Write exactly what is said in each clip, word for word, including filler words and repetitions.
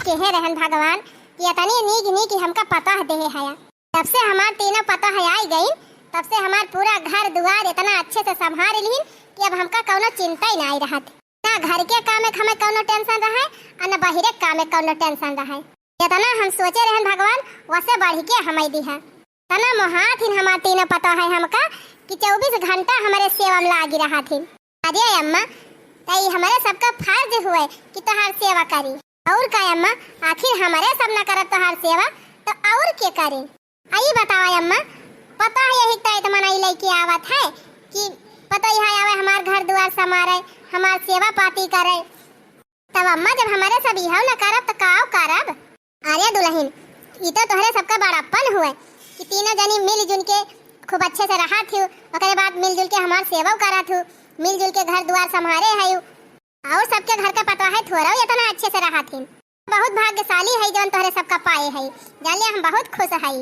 केहे रहन भगवान कि एतनी नीक नीक हमका पतोह देहे हया। जब से हमार तीनों पतोह आई गईं, तब से हमार पूरा घर दुआर एतना अच्छे से संभार लिहिन कि अब हमका कउनो चिंता ही नाई रहत। ना घर के कामे क हमें कउनो tension रहे, आ ना बहिरे के कामे क कउनो tension रहे। एतना हम सोचे रहन भगवान, वसे बढ़ि के हमें दिहा। तना मोहात हिन हमार तीनों पतोह है हमका कि चउबीस घंटा हमरे सेवा में लागी रहत हिन। अरे अम्मा, त ई हमरे सबका फर्ज हुए कि तोहार सेवा करी। अउर का अम्मा, आखिर हमरे सब न करब तोहार सेवा, त अउर के करी? आ ई बतावा अम्मा, पतोह यही त एतमन ई लइके आवत है कि पतोह यहाँ आवे, हमार घर दुआर संभारे, हमार सेवा पाती करे। तब अम्मा, जब हमरे सब इहउ न करब, त काव करब? अरे दुलहिन, ई तो तोहरे सबका बड़प्पन हुए कि तीनों जनी मिलजुल के खूब अच्छे से रहत हिउ, ओकरे बाद मिलजुल के हमार सेवा करत हिउ, मिलजुल के घर दुआर संभारे हइउ। अउर सबके घर के पतोह है थोरउ एतना अच्छे से रहत हिन। बहुत भाग्यशाली है जवन तोहरे सबका पाए है। जान लिया, हम बहुत खुश हई।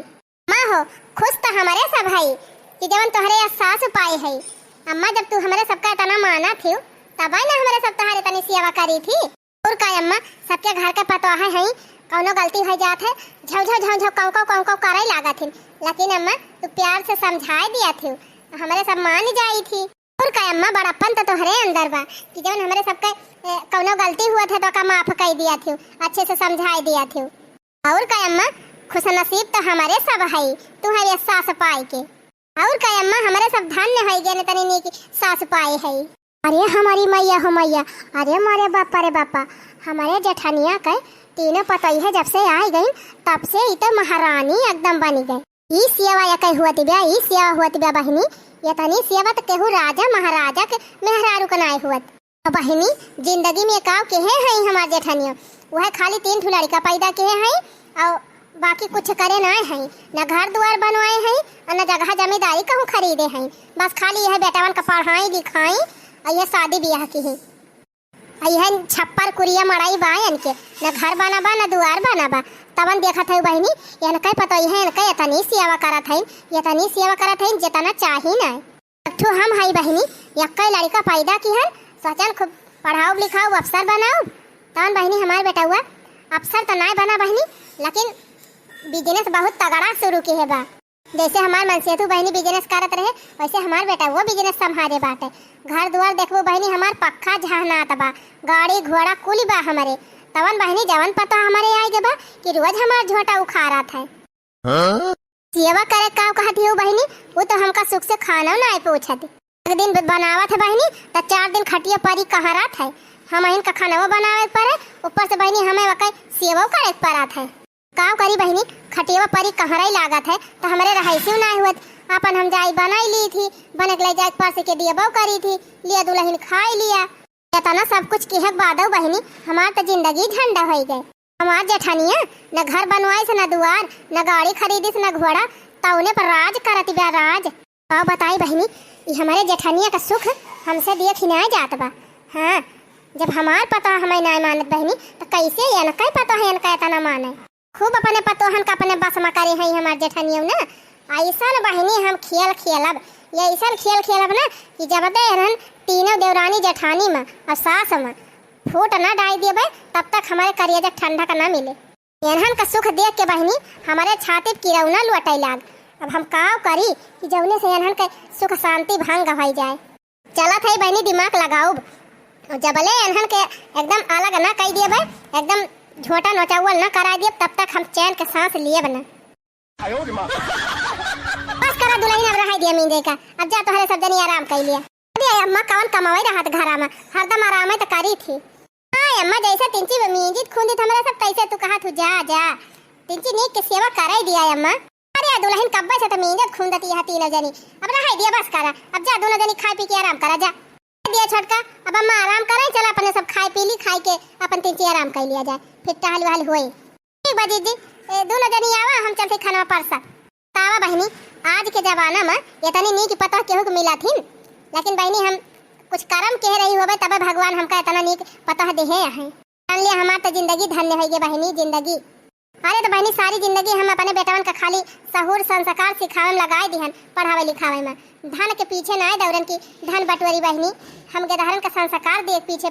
माँ हो, खुश त हमरे सब हई कि जवन तोहरे यह सास पाए हई। अम्मा, जब तू हमरे सबका एतना मानत हिउ, तबै न हमरे सब तोहरे एतनी सेवा करी थी। अउर का अम्मा, सबके घर के पतोह हई, कउनो गलती होइ जात है, झौ झौ झौ झौ कौ कौ कौ कौ करै लागत हिन, लेकिन अम्मा, तू प्यार से समझाए दिया थिउ, हमरे सब मान जाई थी। अउर का अम्मा, बड़प्पन त तोहरे अंदर बा कि जवन हमरे सबके, ए, कउनो गलती हुआ थे तो का माफ कइ दिया थिउ, अच्छे से समझाए दिया थिउ। अउर का अम्मा, खुशनसीब त हमरे सब हई, तू है ये सास पाए के। अउर का अम्मा, हमरे सब धन्य हई गए न तनी नीक सास पाए हई। अरे हमारी मैया हो मैया, अरे मोरे बापा रे बापा, हमरे जेठनिया के तीनों पतोह जब से आइ गईं, तब से ई त महारानी एकदम बनि गईं। ई सेवा यकै हुअत बा, ई सेवा हुअत बा बहिनी, एतनी सेवा त केहू राजा महाराजा के मेहरारू क नाय हुअत। बहिनी, जिंदगी में काव केहे हई हमार जेठनिया, उहै खाली तीन ठू लड़िका पैदा केहे हई अउर बाकी कुछ करे नाय हई, न घर दुआर बनवाए हई अउर न जगह जमींदारी कहूँ खरीदे हई। बस खाली यह बेटवन क पढ़ाई लिखाई अउर यह शादी बियाह किहीं। अउर यह छप्पर कुरिया मड़ई बा इनके, न घर बना बा, न दुआर बना बा। तवन देखत हई बहिनी, इनकै पतोह है, इनकै एतनी सेवा करत हई, एतनी सेवा करत हई, जेतना चाही नाय। एक ठो हम हई बहिनी, यक्कै लड़िका पैदा किहन, सोचन खूब पढ़ाउब लिखाउब, अफसर बनाउब। तवन बहिनी हमार बेटउआ अफसर त नाय बना बहिनी, लेकिन business बहुत तगड़ा शुरू किहे बा। जैसे हमार मनसेतु बहिनी business करत रहे, वैसे हमार बेटउआ business संभारे बाटे। घर दुआर देखबू बहिनी, हमार पक्का झहनात बा, गाड़ी घोड़ा कुल बा हमरे। तवन बहिनी जवन पतोह हमरे आइ गे बा कि रोज हमार झोटा उखाड़त है। हाँ? सेवा करे का कहत हिउ बहिनी, उ तो हमका सुख से खानउ नाय पूछत। एक दिन ब-, बनावत है बहिनी, त चार दिन खटिया परी कहरत है। हमहिन का खानवो बनावे परे, ऊपर से बहिनी हमें वकै सेवो करे के परत है। का करी बहिनी, खटिया परी कहरई लागत है, त हमरे रहैसिउ नाय हुअत। आपन हम जाई बनाई ली थी, बने के ले जाए परस के दियबो करी थी, लिया दुलहिन खाई लिया। एतना सब कुछ किहे के बादउ बहिनी, हमार त जिंदगी झंड होइ गए। हमार जेठनिया न घर बनवाइस, न दुआर, न गाड़ी खरीदिस, न घोड़ा, तउने पर राज करत बा राज। का बताई बहिनी, ई हमरे जेठनिया क सुख हमसे देखि नाय जात बा। हाँ, जब हमार पतोह हमें नाय मानत बहिनी, त कैसे एनकै पतोह एनका एतना माने? खूब अपने पतोहन क अपने बस में करे हई हमार जेठनियउ न। अइसन बहिनी हम खेल खेलब, अइसन खेल खेलब न कि जब दे एनहन तीनों देवरानी जेठानी में अउर सास में फूट न डाइ देबे, तब तक हमरे करेजा ठंडक न मिले। एनहन क सुख देख के बहिनी हमरे छाती पे किरौना लुटै लाग। अब हम काव करी कि जौने से एनहन के सुख शांति भंग होइ जाए। चलत है बहिनी, दिमाग लगाउब। जबले एनहन के एकदम अलग ना कइ देबे, एकदम झोटा नोचावल ना कराइ देब, तब तक हम चैन के सांस लेब ना। बस करा दुलहिन, अब रहै दिया मींजे का, अब जा तोहरे सब जनी आराम कइ लिया। अरे अम्मा, कवन कमावै रहत घरा में, हरदम आरामै त करी थी। हाँ अम्मा, जैसे तिनची मींजित खूंदित हमरा सब, तैसे तू कहत हू जा जा। तिनची नीक के सेवा कराइ दिया अम्मा। अरे दुलहिन, कब्बै से त मींजत खूंदत यहाँ तीनों जनी। अब रहै दिया, बस करा। अब जा दुनो जनी खाइ पी के आराम करा जा। दिया छोटका, अब अम्मा आराम करै, चला अपने सब खाइ पी ली, खाइ के अपन तिनची आराम कइ लिया जाए, फिर टहल वहल होए। ठीक बा जीजी, ए, दुनो जनी आवा, हम चलते खाना परसा। तावा बहिनी, आज के जमाना में एतनी नीक पतोह केहू के मिलत हिन, लेकिन बहिनी हम कुछ करम केहे रही होबे, तबे भगवान हमका एतना नीक पतोह देहे हैं। जान लिया, हमार त जिंदगी धन्य होइ गे बहिनी, जिंदगी। अरे त बहिनी, सारी जिंदगी हम अपने बेटवन का खाली सहूर संस्कार सिखावे में लगाइ दिहन, पढ़ावे लिखावे में। धन के पीछे नाय दौड़न की धन बटोरी बहिनी, हम गेदहरन का संस्कार देख पीछे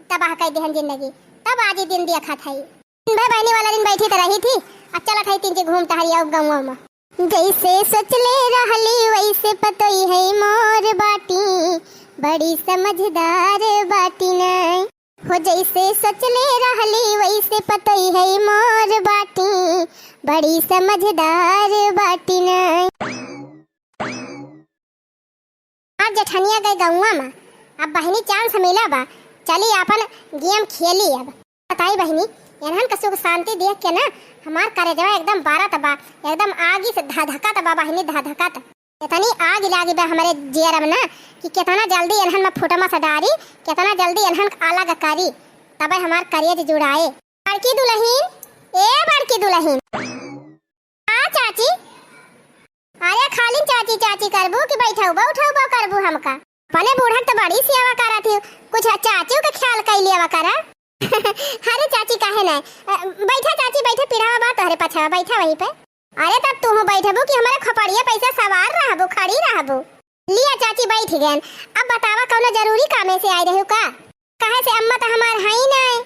तबाह कइ दिहन जिंदगी, तब आज ई दिन देखत हई। दिन भर बहिनी वाला दिन बैठी त रही थी, अब चलत है तीन जी घूम टहरी अब गौवा में। जैसे सोचले रहली वैसे पतोई है मोर बाटी, बड़ी समझदार बाटी नाय। हो जैसे सोचले रहली वैसे पतोई है मोर बाटी, बड़ी समझदार बाटी नाय। हमार जेठनिया गए गौवा में, अब बहिनी chance मिला बा, चली आपन game खेली अब। बताई बहिनी, एनहन का सुख शांति देख के ना हमार करेजवा एकदम बारत बा, एकदम आगी से धधकत बा बहिनी, धधकत। इतनी आग लागी बा हमरे जियर में ना कि कितना जल्दी एनहन में फुटमा से डारी, कितना जल्दी एनहन का अलग करी, तबे हमार करेज जुड़ाए। बड़की दुलहिन, ए बड़की दुलहिन। हाँ चाची। अरे खाली चाची चाची करबू कि बैठउबा उठउबा करबू हमका? अपने बूढ़ा के तो बड़ी सेवा करत ही, कुछ चाचियो के ख्याल कइ लेवा करा। अरे चाची काहे नाय? अ, बैठा चाची बैठा, पीढ़ावा बा तोहरे पछवा, बैठा वहीं पे। अरे तब तू बैठबू कि हमारे खोपड़िया पैसा सवार रहबू, खड़ी रहबू? लिया चाची बैठ गएन। अब बतावा कौनो जरूरी कामे से आए रहे का? काहे से अम्मा तो हमार है ही नाय।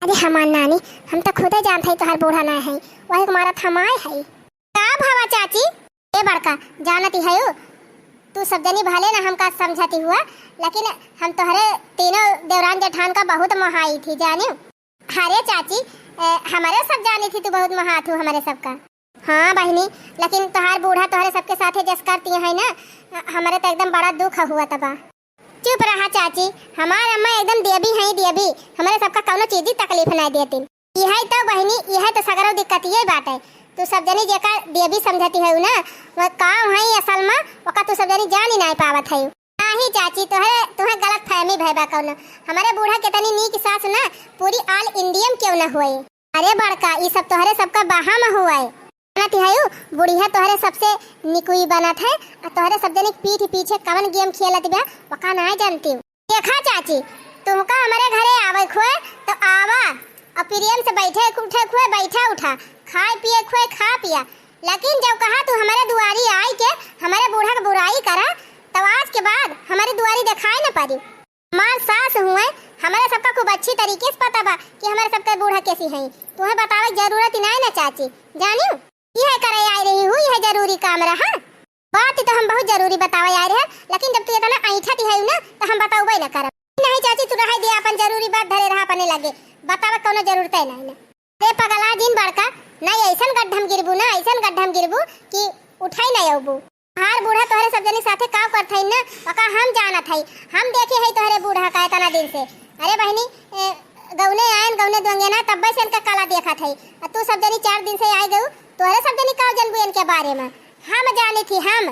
अरे हमार नानी, हम तो खुदे जानत हई तोहार बूढ़ा नाय है, वही के मारत हम आए हई। का भवा चाची? ए बड़का, जानती है तू सब जनी भले ना हमका समझती हुआ, लेकिन हम तोहरे तीनों देवरान जेठान का बहुत मोहाई थी जानियो। अरे चाची, ए, हमारे सब जानी थी तू बहुत मोहात हूँ हमारे सबका। हाँ बहिनी, लेकिन तोहार बूढ़ा तोहरे सबके साथे जस करती है ना, हमरे तो एकदम बड़ा दुख हुआ तबा। चुप रहा चाची, हमार अम्मा एकदम देवी हैं देवी, हमरे सबका कौनो चीज की तकलीफ नहीं देती। यही तो बहिनी, यही तो सगरो दिक्कत ये बात है। तू सब जनी जेका देवी समझती है ना, वह काव है असल में, ओका तू सब जनी जान ही नहीं पावत है। नहीं चाची, तोहरे, तोहे गलत फहमी भय बा कौनो। हमारे बूढ़ा कितनी नीक सास ना, पूरी all India में क्यों ना हुए। अरे बड़का, ई सब तोहरे सबका बहाम हुआ है। जानत हयू, बुढ़िया तोहरे सबसे निकुई बनत है, आ तोहरे सब जने के पीठ पीछे कवन game खेलत बा, वका ना जानती। देखा चाची, तुमका हमारे घरे आवे खोए तो आवा, और प्रेम से बैठे उठे खोए बैठा उठा, खाए पिए खोए खा पिया, लेकिन जब कहा तू हमारे दुआरी आई के हमारे बूढ़ा के बुराई करा, तो आज के बाद हमारे दुआरी दिखाई न पड़ी। हमार सास हुए, हमारे सबका खूब अच्छी तरीके से पता बा कि हमारे सबके बूढ़ा कैसी हैं। तुम्हें बतावे के जरूरत ही नहीं ना चाची, जानियो। यह करे आई रही हूँ, यह जरूरी काम रहा। बात तो हम बहुत जरूरी बतावे आए रहे, लेकिन जब तू इतना ऐंठत है ना, तो हम बताउबे न करब। नहीं चाची, तू रहे दे, अपन जरूरी बात धरे रहा अपने लगे, बतावे कौनो जरूरत है नहीं ना। अरे पगला जिन बड़का, नहीं ऐसन गड्ढम गिरबू ना, ऐसन गड्ढम गिरबू कि उठाई नहीं अउबू। तोहार बूढ़ा तोहरे सब जनी साथे काव करत हई ना, ओका हम जानत हई। हम देखे हई तोहरे बूढ़ा का इतना दिन से। अरे बहिनी, ए, गौने आयन, गौने दुअंगे ना, तब्बे से इनका कला देखत हई। आ तू सब जनी चार दिन से आए गऊ, तोहरे सब जनी काव जनबू इनके बारे में? हम जानी थी, हम।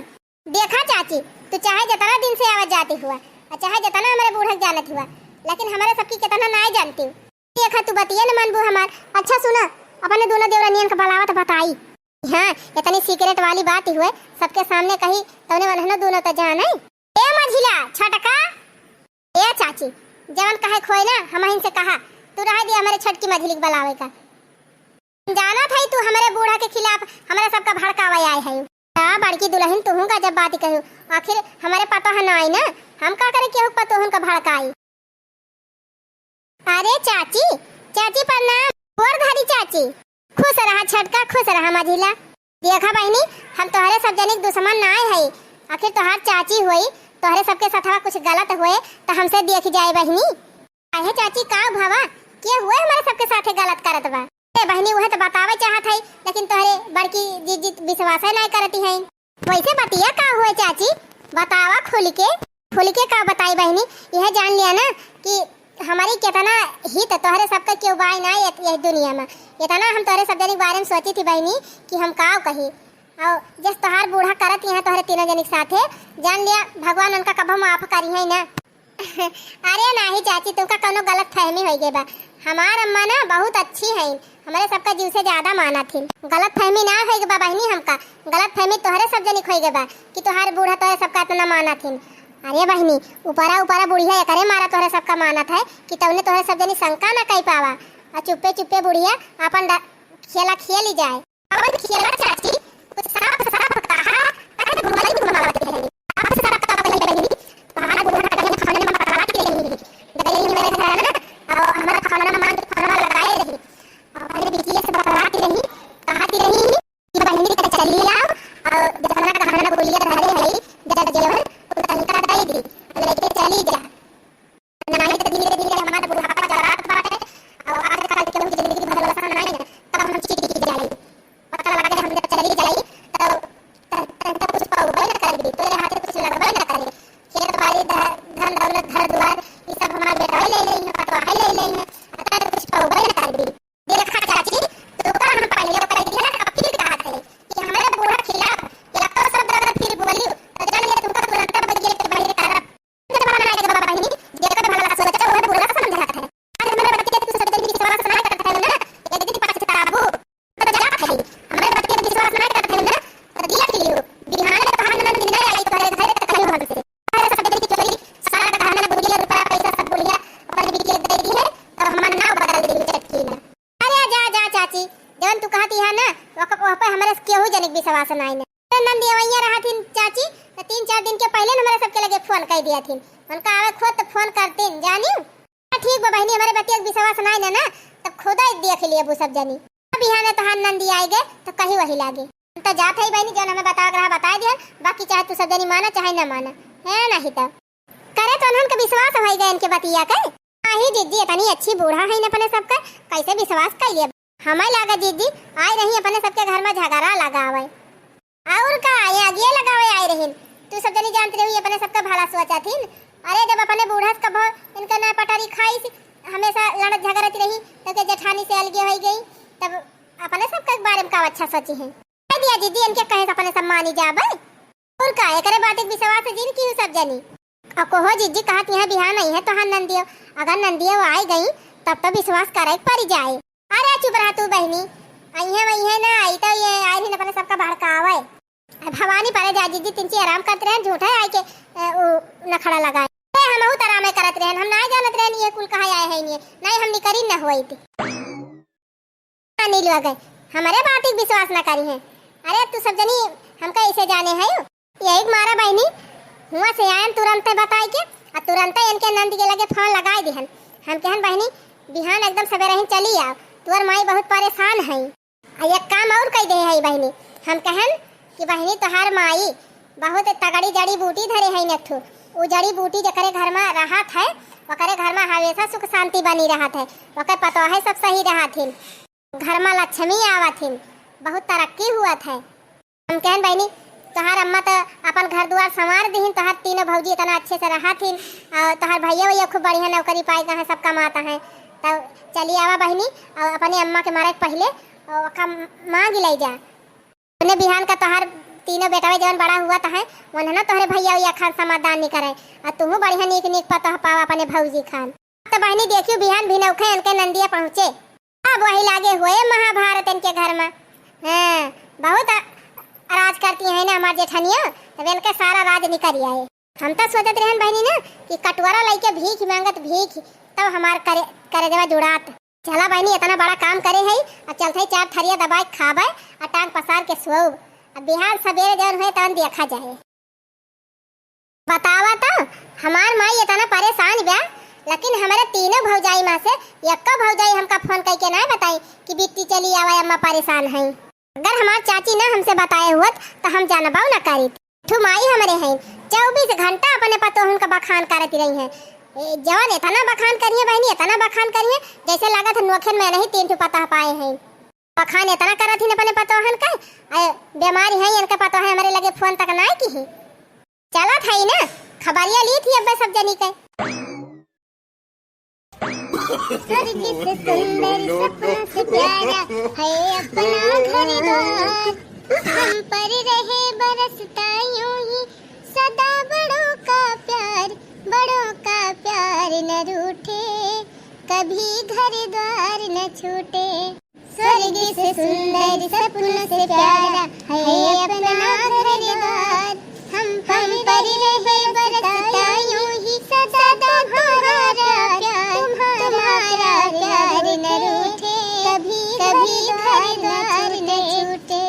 देखा चाची, तू चाहे जितना दिन से आवत जाती हुआ, और चाहे जितना हमारे बूढ़ा के जानत हुआ, लेकिन हमारे सबकी कितना नाय जानती। देखा, तू बतिये न मनबू हमार। अच्छा सुना, अपने दोनों देवरानियन के बलावत बताई। हाँ, इतनी secret वाली बात ही हुए, सबके सामने कही, तौने वनहनो दोनों तो जान है। ए मझिला, छटका, ए चाची, जवन कहे खोए ना, हमहिन से कहा, तू रह दे हमारे छटकी मझिली के बलावे का। जानत है तू हमारे बूढ़ा के खिलाफ हमारे सबका भड़कावे आए है। का बड़की दुलहिन, तुहूँ का जब बात कहू, आखिर हमारे पता है ना आई ना, हम का करे केहू पतोहन का भड़काई। अरे चाची, चाची प्रणाम, गोर धरी चाची। खुश रहा छटका, खुश रहा मझिला। देखा बहिनी, हम तोहरे सब जनिक दुश्मन ना है, आखिर तोहार चाची होई, तोहरे सबके साथवा कुछ गलत होए तो हमसे देख जाए बहिनी। काहे चाची, का भवा? के हुए हमारे सबके साथे गलत करत बा? ए बहिनी, उहे तो बतावे चाहत है, लेकिन तोहरे बड़की जीजी विश्वास नहीं करती है। वैसे बतिया का हुए चाची, बतावा खुल के। खुल के का बताई बहिनी, यह जान लिया ना कि हमारी कितना हित तोहरे सबका क्यों बाय ना ये, ये दुनिया में। इतना हम तोहरे सब जने के बारे में सोची थी बहिनी कि हम का कही। और जस तोहार बूढ़ा करत यहाँ तोहरे तीनों जने के साथे, जान लिया भगवान उनका कबो माफ करी है ना। अरे नाही चाची, तुमका कौनो गलत फहमी हो गई बा। हमार अम्मा ना बहुत अच्छी हैं, हमारे सबका जीव से ज्यादा मानत हिन। गलत फहमी ना हो गई बा बहिनी, हमका गलत फहमी तोहरे सब जनिक हो गई बा कि तोहार बूढ़ा तोहरे सबका इतना मानत हिन। अरे बहिनी, ऊपरा ऊपरा बुढ़िया एकरे मारा तोहरे सबका मानत है कि तौने तोहरे सब जनी शंका ना कई पावा, और चुप्पे चुप्पे बुढ़िया अपन ड-, खेला खेली जाए। कवन खेला चाची? कुछ साफ साफ कहा, काहे भुलाई घुमावत रहली? साफ साफ कहा बहिनी, बहिनी, तोहार बूढ़ा कहीं खाने में पकड़ा के रही। गई मेरे घर में, और हमारा खाना में मांग के खाना लगाए रही। और पहले विश्वास नाई ना। तो नंदिया वहिया रहथिन चाची, तो तीन चार दिन के पहिले न हमरे सबके लगे फोन कइ दिया थिन। उनका आवे खोत तो फोन करतिन, जानिउ। ठीक बा बहिनी, हमरे बतिया के विश्वास नाई ना, ना, तब खुदा देख लिए वो सब जनी। अब यहाँ में तोहार नंदी आइ गए, तो कहीं वही लागे। हम तो जात है बहिनी, जौन हमें बतावे के रहा, बताइ दिहन, बाकी चाहे तू सब जनी माना, चाहे न माना, है नहीं तो। करे तो उन्हन के विश्वास होइ गए इनके बतिया के। आही जिज्जी, इतनी अच्छी बूढ़ा है अपने सबके, कैसे विश्वास कइ लिए? हमें लागा जिज्जी, आइ रही अपने सबके घर में झगड़ा लगावे। और का, ये आगिए लगावे आइ रहीन। तू सब जनी जानत रही, अपने सबका भला सोचा थिन। अरे, जब अपने बूढ़ा से कभो इनका ना पटारी खाइस, हमेशा लड़त झगड़त रही, तो के जेठानी से अलगे होइ गई, तब अपने सबका बारे में का अच्छा सोची है? कह दिया जिज्जी, इनके कहे से अपने सब मानी जाबे। और का, एकरे बात एक विश्वास जिन की सब जनी। अब कहो जिज्जी, कहत यहाँ बिहान आई है तोहार नंदियो, अगर नंदियो आइ गई, तब तो विश्वास करे के पड़ी जाए। अरे चुप रहा तू बहिनी, अइहे वइहे ना आई तो ये आए नहीं अपने सबका भड़कावे। अब भवानी परे जा जिज्जी, तिनची आराम करत रहन, झूठा आए के, ए, उ नखड़ा लगाए। ए, हमहू त आरामे करत रहन, हम नाय जानत रहन ये कुल कहाँ आए हैं ये, नाय हमनी करी न होइत। नीलू आ गए, हमरे बात के विश्वास न करी है। अरे तू सब जनी हमका ऐसे जाने है। यही मारा बहिनी, हुआ से आयन तुरंते बताई के, आ तुरंते इनके नंद के लगे फोन लगाई दिहन। हम कहन बहिनी, बिहान एकदम सवेरे ही चली आओ, तुअर माई बहुत परेशान है। आ एक काम और कह दे है बहिनी, हम कहन कि बहिनी तोहार माई बहुत तगड़ी जड़ी बूटी धरे है नथु। उ जड़ी बूटी जकरे घर में रहत है, ओकरे घर में हमेशा सुख शांति बनी रहत है, ओकर पतोहे सब सही रहत हिन, घर में लक्ष्मी आवत हिन, बहुत तरक्की हुअत है। हम कहन बहिनी, तोहार अम्मा तो अपन घर दुआर संवार दिहिन, तोहार तीनों भौजी इतना अच्छे से रहत हिन, और तोहार भैया वैया खूब बढ़िया नौकरी पाए गए हैं, सब कमाता है। तब चली आवा बहिनी, और अपने अम्मा के मरे के पहले और ओका मांग ले जा। अपने बिहान का तोहार तीनों बेटवे जवन बड़ा हुआ तो है, उन्हें ना तोहरे भैया वैया खान समाधान नहीं करे, और तुहू बढ़िया नीक नीक पतोह पावा अपने भौजी खान। तो बहिनी देखियो बिहान भिनौखे इनके नंदिया पहुँचे। अब वही लागे हुए महाभारत इनके घर में। हाँ, बहुत अ-, राज करती है ना हमार जेठनिया, तब इनके सारा राज निकल आए। हम तो सोचत रहन बहिनी ना कि कटोरा लइके भीख मांगत भीख, तब हमार करे, करेजवा जुड़ात। चला बहिनी, इतना बड़ा काम करे है, अब चलत है चार थरिया दबाए खाबे, आ टांग पसार के सोब। अब बिहान सवेरे जौन हुए तवन देखा जाए। बतावा तो, हमार माई इतना परेशान बा, लेकिन हमारे तीनों भौजाई में से एको भौजाई हमका फोन करके ना बताई कि बिट्टी चली आवा, अम्मा परेशान है। अगर हमार चाची ना हमसे बताए हुअत तो हम जानबाऊ ना करीत। ठू माई हमरे हैं, चउबीस घंटा अपने पतोहन का बखान करत रही हैं। ए, जवन इतना बखान करिए बहिनी, इतना बखान करिए, जैसे लागत है नोखन में नहीं तीन ठू पतोह पाए हैं। बखान इतना करत ही अपने पतोहन का, ए, बीमारी है इनका पतोह है हमरे लगे फोन तक ना की ही। चलत है ना, खबरिया ली थी अब्बे सब जनी के। स्वर्ग से सुंदर सपनों से प्यारा है अपना घर द्वार। हम पर रहे बरसता यूं ही सदा बड़ों का प्यार, बड़ों का प्यार न रूठे, कभी घर द्वार न छूटे। स्वर्ग से सुंदर सपनों से प्यारा है अपना घर द्वार। हम पर रहे बरसता यूं ही सदा तुम्हारा प्यार, तुम्हारा प्यार न रूठे, कभी, कभी घर द्वार न छूटे।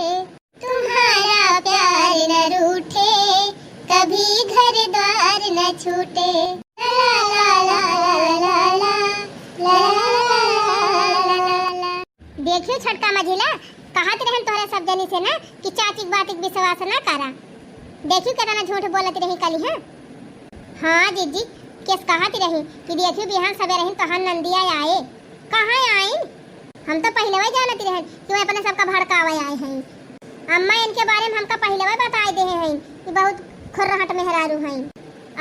तुम्हारा प्यार न रूठे, कभी घर द्वार न छूटे। ला, ला, ला। देखियो छोटका मझिला, कहत रहन तोहरे सब जनी से ना कि चाची के बात के विश्वास ना करा। देखियो केतना झूठ बोलत रही कली, हाँ? हाँ जिज्जी, केस कहत रही कि देखियो बिहान सबेरे ही तोहार नंदिया आए। कहाँ आई? हम तो पहिले वही जानत रहन कि वो अपने सबका भड़कावे आए हैं। अम्मा इनके बारे में हमका पहिले वही बताए दे हैं कि बहुत खुर्रहट मेहरारू हैं।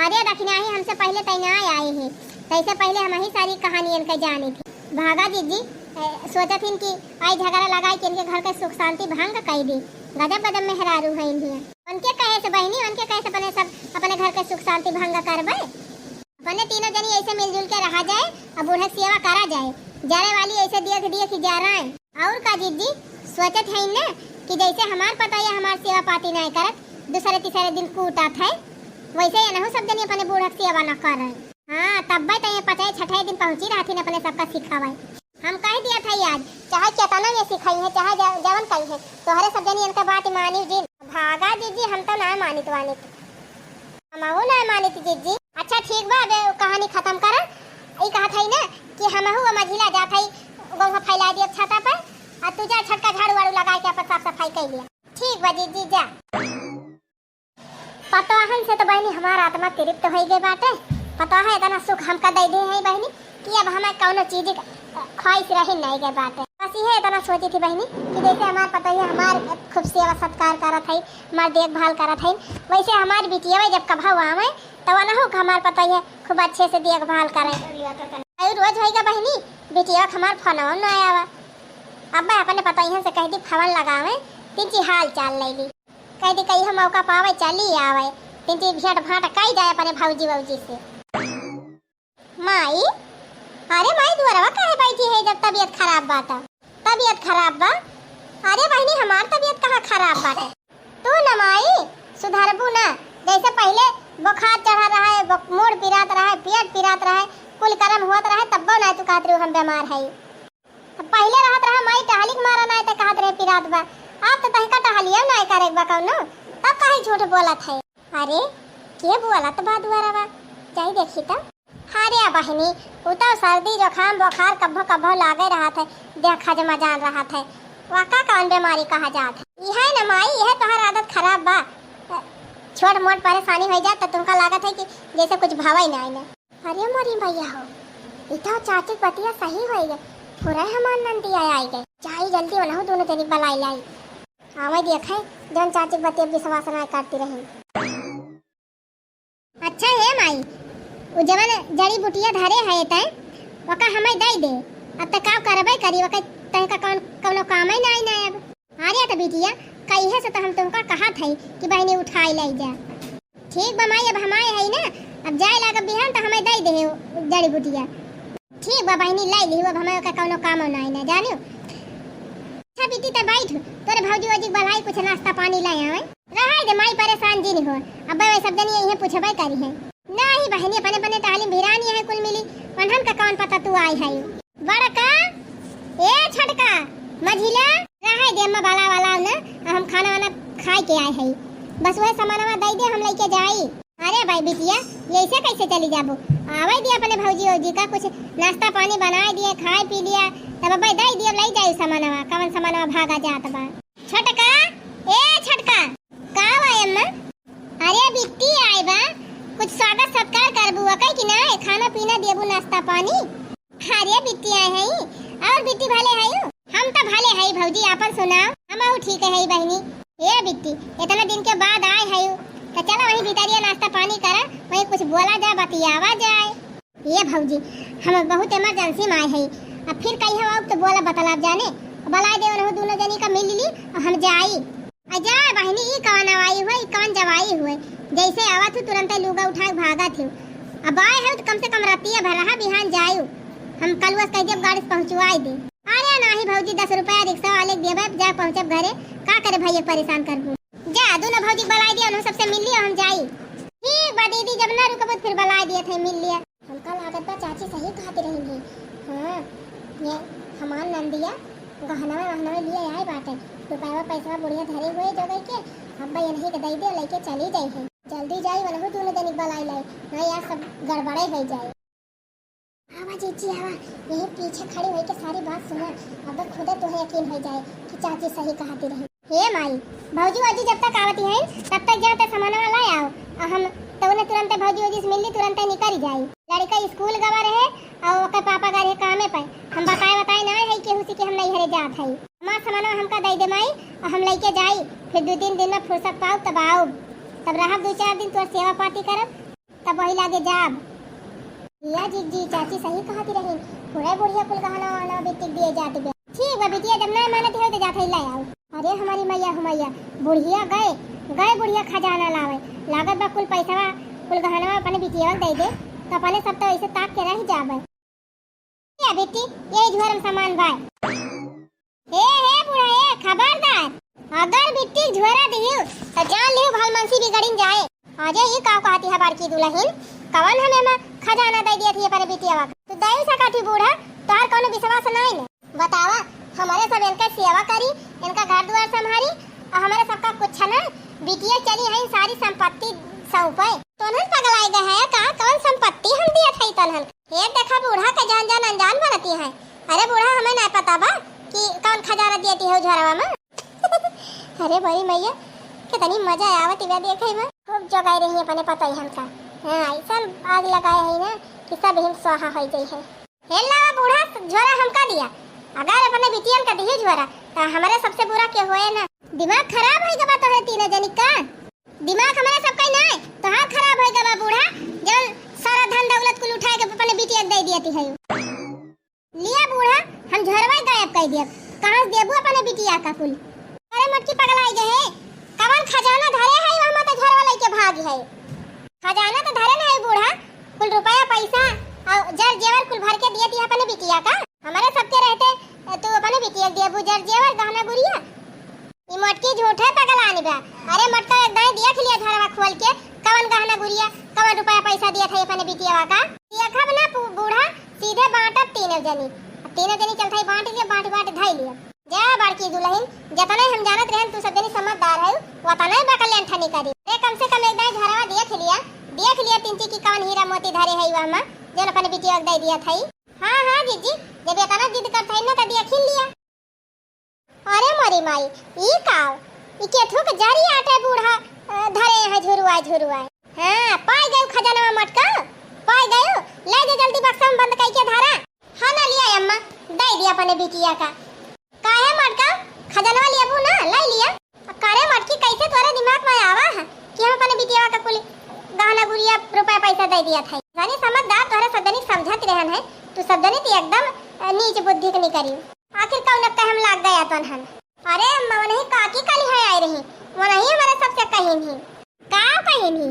अरे दखिनाही हमसे पहिले तैनाय आए हैं, तैसे पहिले हम ही सारी कहानी इनका जाने थे। भागा जिज्जी, ए, सोचत हिन कि आई झगड़ा लगाई कि इनके घर के सुख शांति भंग कई दी। गजब गजब मेहरारू हैं इन्हिया। उनके कहे से बहिनी, उनके कहे से अपने सब, अपने घर के सुख शांति भंग करबे। अपने तीनों जनी ऐसे मिलजुल के रहा जाए, अब बूढ़े के सेवा करा जाए। जरे वाली ऐसे देख देख ही जा रहा है। और का जिज्जी, सोचत है न कि जैसे हमार पतोहिया हमार सेवा पाती नहीं करत, दूसरे तीसरे दिन कूटत है, वैसे ये नहु सब जनी अपने बूढ़ा के सेवा न कर रहे। हाँ, तब्बे तो ये पचे छठे दिन पहुँची रहथिन अपने सबका सिखावे। हम कह दिया था आज, चाहे केतना में सिखाई है, चाहे ज-, जवन कही है, तोहरे सब जनी इनका बात मानी जिन। भागा जिज्जी, हम तो ना मानित वानित। हमहू ना मानित जिज्जी। अच्छा ठीक बा, अबे कहानी खत्म कर। ई कहत हई ना कि हमहू वो मझिला जात हई, गोंगा फैला दिए छाता पर, आ तू जा छोटका झाड़ू वाड़ू लगा के अपन साफ सफाई कर लिया। ठीक बा जिज्जी, जा। पतोहन से तो बहिनी हमार आत्मा तृप्त होई गई बाटे। पतोह इतना सुख हमका दे दे है बहिनी कि अब हमें कौनो चीज के ख्वाहिश रही नहीं गए बाटे। बस ये इतना सोची थी बहिनी कि जैसे हमार पतोह हमार खूब सेवा सत्कार करत है, हमार देखभाल करत है, वैसे हमार बिटिया जब कभा आवे तो वनहु के हमार पतोह खूब अच्छे से देखभाल करे। अउर रोज होइगा बहिनी, बिटिया के हमार फोनवा ना आवा। अब मैं अपने पतोहन से कह दी फोन लगावे, तिनची हाल चाल ले ली। कह दी कहियो मौका पावे चली आवे, तिनची भेंट भांट कई जाए अपने भौजी वौजी से। माई, अरे माई, दुअरवा काहे बैठी है जब तबीयत खराब बा त? तबीयत खराब बा? अरे बहिनी, हमार तबीयत कहाँ खराब बाटे? तू न माई, सुधरबू न। जैसे पहिले बुखार चढ़ा रहे, बु-, मूड़ पिरात रहे, पेट पिरात रहे, कुल करम होत रहे, तब्बो ना तू कहत रहू हम बीमार हई। त पहिले रहत रहा माई टहली के मारा नाय त कहत रहे पिरात बा। अब त तहिका टहलियो नाय करे बा कौनो, तब काहे झूठ बोलत है? अरे, के बोलत बा दुआरा बा? जाई देखी त। अरे बहिनी, उ त सर्दी जुकाम बुखार कब्बो कब्बो लागे रहत है, देह खजमा जान रहत है, वाका कौन बीमारी कहा जात है? इहे न माई, इहे तोहार आदत खराब बा। छोट मोट परेशानी हो जात त तुमका लागत है कि जैसे कुछ भवई नाय न। अरे मोरी मैया हो, ई तो चाची के बतिया सही होई गए, पूरा हमार नंदिया आई गए। जाई जल्दी उनहु दोनों जनी बलाई लाई। आवे देखे, जौन चाची के बतिया विश्वास ना करती रही। अच्छा हे माई, उ जवन जड़ी बुटिया धरे है तै, ओका हमें दे दे। अब त का करबे करी, ओके तै का कौन, कौनो काम ही ना आई ना अब। अरे त बिटिया, कहिए से त हम तुमका कहत हई कि बहिनी उठाई लाई जा। ठीक बा माई, अब हमारे हई ना, अब जाए लागब बिहान त हमें दे दे जड़ी बुटिया। ठीक बा बहिनी, लाई ली, अब हमें ओकर कौनो काम ना आई ना जानियो। अच्छा बिट्टी त बैठ, तोरे भौजी वौजी के बलाई कुछ नाश्ता पानी लाई आवे। रहाई दे माई, परेशान जिन हो, अब वे सब जनी यही पूछबे करी है। नहीं बहिनी, अपने अपने टहली भिरानी है कुल मिली, उन्हन का कौन पता तू आई है। बड़का, ए छोटका, मझिला, रहे दे अम्मा, बलावा लाव ना, हम खाना वाना खाए के आए हई। बस वह सामानवा दे दे, हम लेके जाई। अरे भाई बिटिया, ऐसे कैसे चली जाबू? आवे दे अपने भौजी औजी का कुछ नाश्ता पानी बनाए दिए, खाए पी लिया, तब अब्बे दे दिए, ले जाई सामानवा, कवन सामानवा भागा जात बा। छोटका, ए छोटका। का बा अम्मा? अरे बिट्टी आए बा, कुछ स्वागत सत्कार करबू ओके कि ना? खाना पीना देबू, नाश्ता पानी? अरे बिट्टी आए हई, और बिट्टी भले हई? हम त भले हई भौजी, आपन सुनाओ। हमहू ठीक हई बहिनी। ए बिट्टी, इतना दिन के बाद आए हई, त चला वहीं भीतरिया नाश्ता पानी करा, वहीं कुछ बोला जाए, बतियावा जाए। ए भौजी, हम बहुत emergency में आए हई, अब फिर कहीं हम आउब त बोला बतलाब जाने, बुलाए दे उन्हों दोनों जनी का मिल ली और हम जाई। अजा बहिनी, ई कवन आवाई हुए, ई कवन जवाई हुए? जैसे आवत हूँ, तुरंते लुगा उठा के भागत हूँ। अब आए हो तो कम से कम रतिया भर रहा, बिहान जायु। हम कलुआ से कह देब, गाड़ी से पहुँचवाई दे। अरे नाही भौजी, दस रुपया रिक्शा वाले के देबे, जा पहुँचब घरे। का करे भैया, परेशान करबू। जा, दोनों भौजी के बुलाई दिया, उन्हों सबसे मिल लिया, हम जाई। ठीक बा दीदी, जब ना रुकबू तो फिर बुलाई दिया थे, मिल लिया। हमका लागत बा चाची सही कहत रही हैं। हाँ, ये हमार नंदिया गहनवा वहनवा लिए आए बाटे। रुपया पैसा बुढ़िया धरे हुए जोगई के, अब्बा यही के दई दे, लेके चली जाई है। जल्दी जाई, वनहु दोनों जनी बलाई लाई, नहीं यार सब गड़बड़े हो जाए। आवा जीजी आवा, यही पीछे खड़ी होई के सारी बात सुना, अब खुदे तोहे यकीन हो जाए कि चाची सही कहती रही। हे माई, भौजी वौजी जब तक आवती हैं, तब तक जा त सामानवा ला आओ। आ हम तौने तुरंते भौजी वौजी से मिलली, तुरंते निकल जाई। लड़का स्कूल गवा रहे और ओकर पापा गए रहे कामे पे। हम बताए बताए ना है केहू से कि हम नहीं हरे जात है। हमार सामानवा हमका दे दे माई, और हम लेके जाई। फिर दो तीन दिन में फुर्सत पाउब तब आउब, तब रहब दो चार दिन, तोर सेवा पाती करब। तब वही लागे जाब। या जीजी, चाची सही कहती रही, पूरे बुढ़िया कुल गहना वहना बिटिक दिए जात बे। ठीक बा बिटिया, जब ना मानत हो तो जात है ले आओ। अरे हमारी मैया हो मैया, बुढ़िया गए, गए बुढ़िया खजाना लावे। लागत बा कुल पैसवा, कुल गहनवा अपने बिटिया दे दे, तो अपने सब तो ऐसे ताक के रह जाबे। ए बिट्टी, यही झोरम सामान बाय। हे, हे बूढ़ा, हे खबरदार, अगर बिट्टी झोरा दिहू, तो जान लिहू भलमनसी बिगड़िन जाए। अरे, ई का कहती है बड़की दुलहिन, कवन हमें में खजाना दे दिया थी पर बिटिया वक्त? तू दे सका थी बूढ़ा, तोहर कौनो विश्वास बस नहीं ने। बतावा, हमरे सब इनका सेवा करी, इनका घर दुआर संभारी, और हमरे सबका कुछ ना, बिटिया चली है सारी संपत्ति सौंपे। तोनहन पगलाए गए है का? कौन संपत्ति हम दिए थे तोनहन? हे देखा बूढ़ा के जान जान अनजान बनती है। अरे बूढ़ा, हमें नहीं पता बा कि कौन खजाना दिए थे झोरवा में। अरे बड़ी मैया, कितनी मजा आवत बा देखे में। खूब जोगाई रही अपने पतोहियन का। हाँ, ऐसा आग लगाए है ना कि सब हिम स्वाहा हो जाई है। हे लावा बूढ़ा, झोरा हमका दिया। अगर अपने बिटियन का दिही झोरा, तो हमारे सबसे बुरा के होए ना। दिमाग खराब हो गवा तोहरे तीनों जनी का। दिमाग हमारे सबका ही ना है, तोहार खराब हो गवा बूढ़ा। जब सारा धन दौलत कुल उठा के अपने बिटिया के दे दिया ती है। लिया बूढ़ा, हम झोरवा गायब कर दिया। कहाँ से देबू अपने बिटिया का कुल? अरे मोटकी पगलाई गए है, कवन खजाना धरे है, वहाँ तो झोरवा लेके भाग है। खजाना तो धरे नहीं बूढ़ा, कुल रुपया पैसा और जर जेवर कुल भर के दिए दिया अपने बिटिया का। हमारे सबके रहते तू अपने बिटिया के दिए जर जेवर गहना गुरिया। ई मोटकी झूठे पगलानी बा। अरे मोटका एक दाई देख लिया झोरवा खोल के, कवन गहना गुरिया, कवन रुपया पैसा दिया था अपने बिटिया का। देखब ना पू-, बूढ़ा, सीधे बांटब तीनों जनी। अब तीनों जनी चलता ही बांट लिया, बांट बांट धाई लिया। जा बड़की दुल्हन, जतने हम जानत रहन तू सब जनी समझदार है, वतने बकलेन ठनी करी। अरे कम से कम एक दाई झोरवा देख लिया, देख लिया तिनची की कवन हीरा मोती धरे है वह में, जौन अपन बिटिया के दे दिया था। हाँ हाँ जीजी, जब इतना जिद करत है ना तो देख ही लिया। अरे मोरी माई, ई काव, ई केथू के जरी आटे बूढ़ा, अ, धरे है झुरुआ झुरुआ। हाँ, पाई गयो खजानवा मोटका, पाई गयो, ले दे जल्दी बक्सा में बंद करके धरा। हाँ ना लिया अम्मा, दे दिया अपने बिटिया का। काहे मोटका, खजनवा लेबू ना, ले लिया। करे मोटकी, कैसे तोरे दिमाग में आवा है कि हम अपने बिटिया का कुल गहना गुरिया रुपया पैसा दे दिया था? जानी समझदार तोहरे सब जनी समझत रहन है, तू सब जनी तो एकदम, अ, नीच बुद्धि के निकरी। आखिर कौन कहम लाग गया तोनहन? अरे अम्मा, वनही काकी काली है आई रही, वनही हमारे सबसे कहिन ही। का कहिन ही?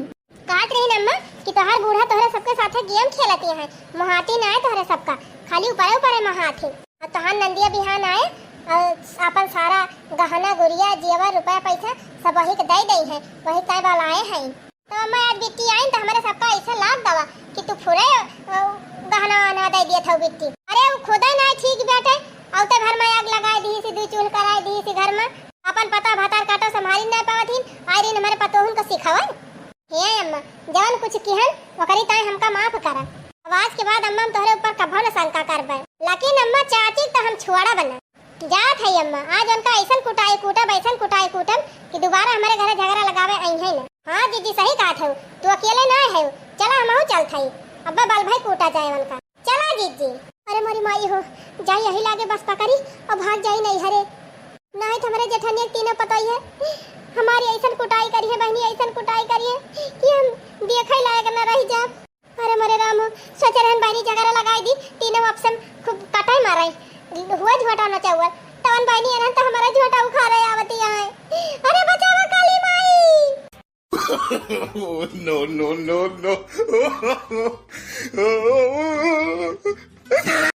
कहत रही अम्मा कि तोहार बूढ़ा तोहरे सबके साथे गेम खेलती है, मोहाती ना है तोहरे सबका, खाली ऊपरे ऊपरे मोहात है। और तोहार नंदिया बिहान आए और अपन सारा गहना गुरिया जेवर रुपया पैसा सब वही के दे दे है, वही कहे वाला आए हैं। तो अम्मा आज बिट्टी आई तो हमारे सबका ऐसा लाग गवा कि तू फुरे, अ, गहना वहना दे दिया था बिट्टी। अरे वो खुदा ना ठीक बैठे, औते भर में आग लगाए दी सी, दू चूल्ह कराए दी सी घर में। अपन पता भतार काटो संभाली ना पावत ही, आई रही हमारे पतोहन को सिखावे। हे अम्मा, जवन कुछ किहन ओकरी ताई हमका माफ करा। अब आज के बाद अम्मा हम तोहरे ऊपर कभो न शंका करबे। लेकिन अम्मा चाची तो हम छुआड़ा बना। जात है अम्मा, आज उनका ऐसन कुटाई कूटब, ऐसन कुटाई कूटब कि दोबारा हमारे घरे झगड़ा लगावे आई है ना। हाँ जीजी सही कहत है, तू अकेले ना है, चला हमहू चलत है, अब्बा बाल भाई कूटा जाए उनका। चला जीजी। अरे मोरी माई हो, जाई यही लागे बस पकड़ी और भाग जाई नहीं हरे। नहीं तो हमारे जेठनिया के तीनों पतोई है, हमारी ऐसन कुटाई करी है बहनी, ऐसन कुटाई करी है कि हम देखे लायक न रह जाब। अरे मोरे राम हो, सोचे रहन बहनी झगड़ा लगाई दी, तीनों आपस में खूब कटाई माराई, हुआ झोंटा नचाउअल, तवन बहनी एनहन तो हमारा झोंटा उखाड़े आवती आए। अरे बचावा काली माई। Oh, no, no, no, no.